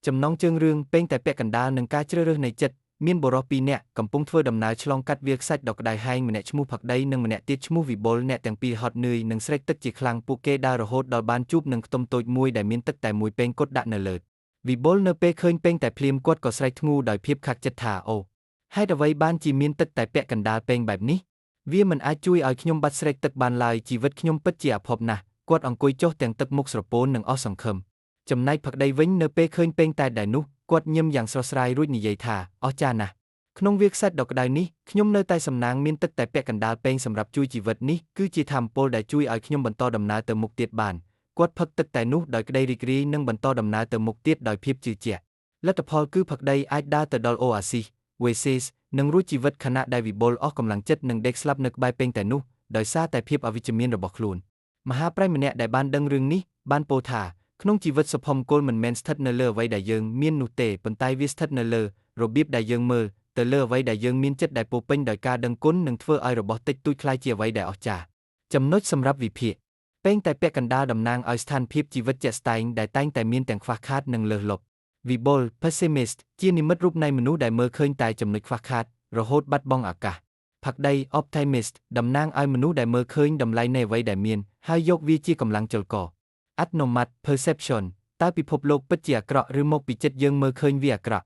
ចំណងជើងរឿងពែងតែពាក់កណ្ដាលនឹងការជ្រើសរើសនៃចិត្តមានបុរសពីរនាក់កំពុងធ្វើដំណើរឆ្លងកាត់វាលខ្សាច់ដ៏ក្តៅហែងម្នាក់ឈ្មោះផក្តីនិងម្នាក់ទៀតឈ្មោះវិបុលអ្នកទាំងពីរហត់នឿយនិងស្រេកទឹកជាខ្លាំងពួកគេដើររហូតដល់បានជួបនឹងខ្ទមតូចមួយដែលមានទឹកតែមួយពែងគត់ដាក់នៅលើវិបុលនៅពេលឃើញពែងតែភ្លាមគាត់ក៏ស្រែកធ្ងូដោយភាពខាក់ចិត្តថាអូហេតុអ្វីបានជាមានទឹកតែពាក់កណ្ដាលពែងបែបនេះវាមិនអាចជួយឲ្យខ្ញុំបាត់ស្រេកទឹកបានឡើយជីវិតខ្ញុំពិតជាអភ័ព្វណាស់គាត់អង្គុយចុះទាំងទឹកមុខស្រពោននិងអស់សង្ឃឹមចំណែកផក្តីវិញនៅពេលឃើញពែងតែដែលនោះគាត់ញឹមយ៉ាងស្រស់ស្រាយរួចនិយាយថាអស្ចារ្យណាស់ក្នុងវាលខ្សាច់ដ៏ក្តៅនេះខ្ញុំនៅតែសំណាងមានទឹកតែពាក់កណ្ដាលពែងសម្រាប់ជួយជីវិតនេះគឺជាធម៌ពលដែលជួយឲ្យខ្ញុំបន្តដំណើរទៅមុខទៀតបានគាត់ផឹកទឹកតែនោះដោយក្តីរីករាយនិងបន្តដំណើរទៅមុខទៀតដោយភាពជឿជាក់លទ្ធផលគឺផក្តីអាចដើរទៅដល់អូអាស៊ីស Oasis និងរួចជីវិតខណៈដែលវិបុលអស់កម្លាំងចិត្តនិងដេកស្លាប់នៅក្បែរពែងតែនោះដោយសារតែភាពអវិជ្ជមានរបស់ខ្លួនមហាប្រៃម្នាក់ដែលបានដឹងរឿងនេះបានពោលថាក្នុងជីវិតសុភមង្គលមិនមែនស្ថិតនៅលើអ្វីដែលយើងមាននោះទេប៉ុន្តែវាស្ថិតនៅលើរបៀបដែលយើងមើលទៅលើអ្វីដែលយើងមានចិត្តដែលពោពេញដោយការដឹងគុណនិងធ្វើឲ្យរបស់តិចតួចក្លាយជាអ្វីដែលអស្ចារ្យចំណុចសម្រាប់វិភាគពែងតែពាក់កណ្ដាលតំណាងឲ្យស្ថានភាពជីវិតជាក់ស្ដែងដែលតែងតែមានទាំងខ្វះខាតនិងលើសលប់វិបុល pessimist ជានិមិត្តរូបនៃមនុស្សដែលមើលឃើញតែចំណុចខ្វះខាតរហូតបាត់បង់ឱកាសផក្តី optimist តំណាងឲ្យមនុស្សដែលមើលឃើញតម្លៃនៃអ្វីដែលមានហើយយកវាជាកម្លាំងចលករអត្តនោម័ត perception តើពិភពលោកពិតជាអាក្រក់ឬមកពីចិត្តយើងមើលឃើញវាអាក្រក់